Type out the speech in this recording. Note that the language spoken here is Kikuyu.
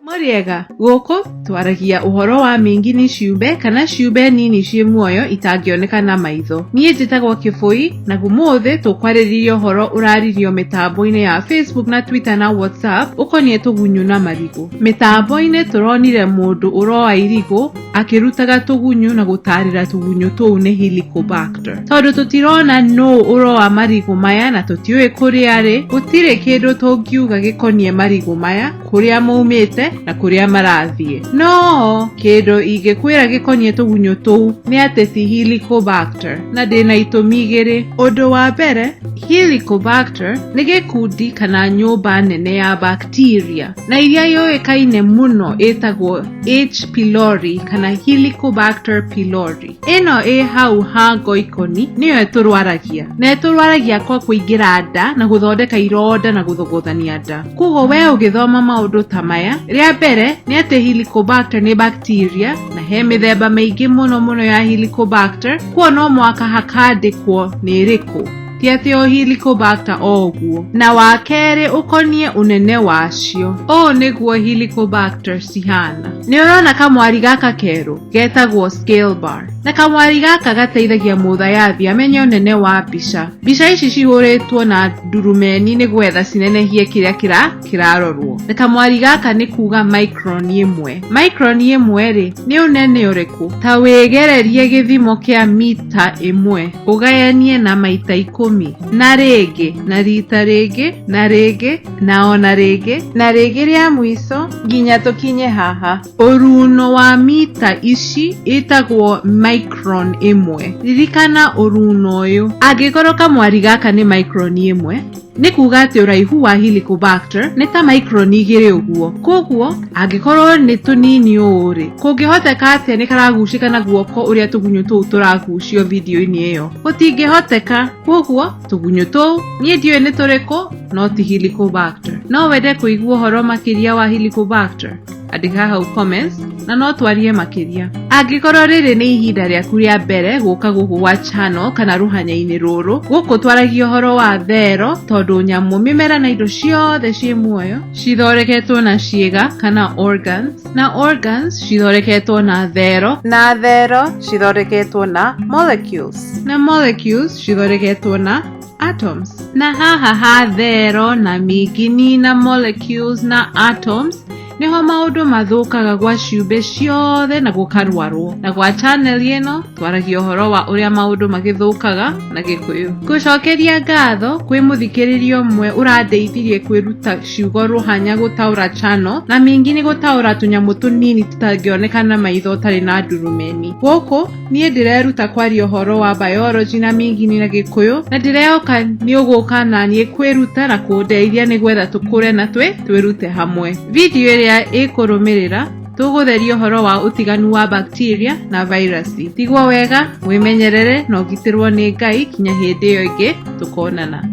Mũrĩega, gũkũ twaragia ũhoro wa mĩingĩ ciũmbe kana ciũmbe nini ciĩ muoyo itangĩoneka na maitho. Niĩ njĩtagwo Kĩbũi na ũmũthĩ tũkwarĩrĩria ũhoro ũraririo mĩtambo-inĩ ya Facebook na Twitter na WhatsApp ũkoniĩ tũgunyũ na marigũ. Mĩtambo-inĩ tũronire mũndũ ũroa irigũ akĩrutaga tũgunyũ na gũtarĩra tũgunyũ tũu nĩ Helicobacter. Tondũ tũtirona nũ ũroa marigũ maya na tũtiũĩ kũrĩa arĩ, gũtirĩ kĩndũ tũngiuga gĩkoniĩ marigũ maya, kũrĩa maumĩte na kũrĩa marathiĩ. No kĩndũ ingĩkwĩra gĩkoniĩ tũgunyũ tũu nĩ atĩ ti Helicobacter na ndĩna itũmi igĩrĩ. Ũndũ wa mbere, Helicobacter nĩ gĩkundi kana nyũmba nene ya bacteria na iria yũĩkaine mũno ĩtagwo H. pylori kana Helicobacter pylori. Ĩno ĩ hau ha ngoikoni nĩyo ĩtũrwaragia na ĩtũrwaragia kwa kũingĩra nda na gũthondeka ironda na gũthogothania nda. Koguo we ũgĩthoma maũndũ ta maya, rĩa mbere nĩ atĩ Helicobacter nĩ bacteria na he mĩthemba mĩingĩ mũno mũno ya Helicobacter, kuo no mũhaka hakandĩkwo nĩ ĩrĩkũ ti atĩ o Helicobacter o ũguo. Na wa kerĩ ũkoniĩ ũnene wacio. Ũũ nĩguo Helicobacter cihana. Nĩ ũrona kamwari gaka kerũ getagwo scale bar na kamwari gaka gateithagia mũthayathi amenye ũnene wa mbica. Mbica ici cihũrĩtwo na ndurumeni nĩ gwetha cinenehie kĩrĩa kĩrarorwo. Na kamwari gaka nĩ kuga micron ĩmwe. Micron ĩmwe rĩ nĩ ũnene ũrĩkũ? Ta wĩgererie gĩthimo kĩa mita ĩmwe ũgayanie na maita 10 na rĩngĩ na rita rĩngĩ na rĩngĩ na ona rĩngĩ na rĩngĩ rĩa mũico nginya tũkinye haha. Ũruno wa mita ici ĩtagwo micron ĩmwe. Ririkana ũruno ũyũ. Angĩkorwo kamwari gaka nĩ micron ĩmwe, nĩ kuga atĩ ũraihu wa Helicobacter nĩ ta micron 2 ũguo. Koguo angĩkorwo nĩ tũnini ũũ rĩ, kũngĩhoteka atĩa nĩ karagucĩka na guoko ũrĩa tũgunyũ tũu tũragucio video-inĩ ĩyo? Gũtingĩhoteka. Koguo tũgunyũ tũu niĩ ndiũĩ nĩ tũrĩkũ, no ti Helicobacter. No wende kũigua ũhoro makĩria wa Helicobacter? Andĩka hau comments na no twarie makĩria. Angĩkorwo rĩrĩ nĩ ihinda rĩaku rĩa mbere gũka gũkũ gwa channel kana rũhanya-inĩ rũrũ, gũkũ twaragia ũhoro wa thero tondũ nyamũ, mĩmera na indo ciothe ciĩ muoyo cithondeketwo na ciĩga kana organs, na organs cithondeketwo na thero, na thero cithondeketwo na molecules, na molecules cithondeketwo na atoms. Na haha ha thero na mĩngini na molecules na atoms niho maũndũ mathũkaga gwa ciũmbe ciothe na gũkarwarwo. Na gwa channel ĩno twaragia ũhoro wa ũrĩa maũndũ magĩthũkaga na Gĩkũyũ. Ngũcokeria ngatho kwĩ mũthikĩrĩria ũmwe ũrandeithirie kwĩruta ciugo rũhanya gũtaũra channel na mĩngini gũtaũra tũnyamũ tũnini tũtangĩoneka na maitho ũtarĩ na ndurumeni. Gũkũ niĩ ndĩreruta kwaria ũhoro wa biology na mĩngini na Gĩkũyũ na ndĩrehoka nĩ ũgũka na niĩ kwĩruta na kũndeithia nĩgetha tũkũre na twĩrute hamwe. Video ĩrĩa ĩkũrũmĩrĩra tũgũtheria ũhoro wa ũtiganu wa bacteria na virusi. Tigwo wega, wĩmenyerere na ũgitĩrwo nĩ Ngai kinya hĩndĩ ĩyo ĩngĩ tũkonana.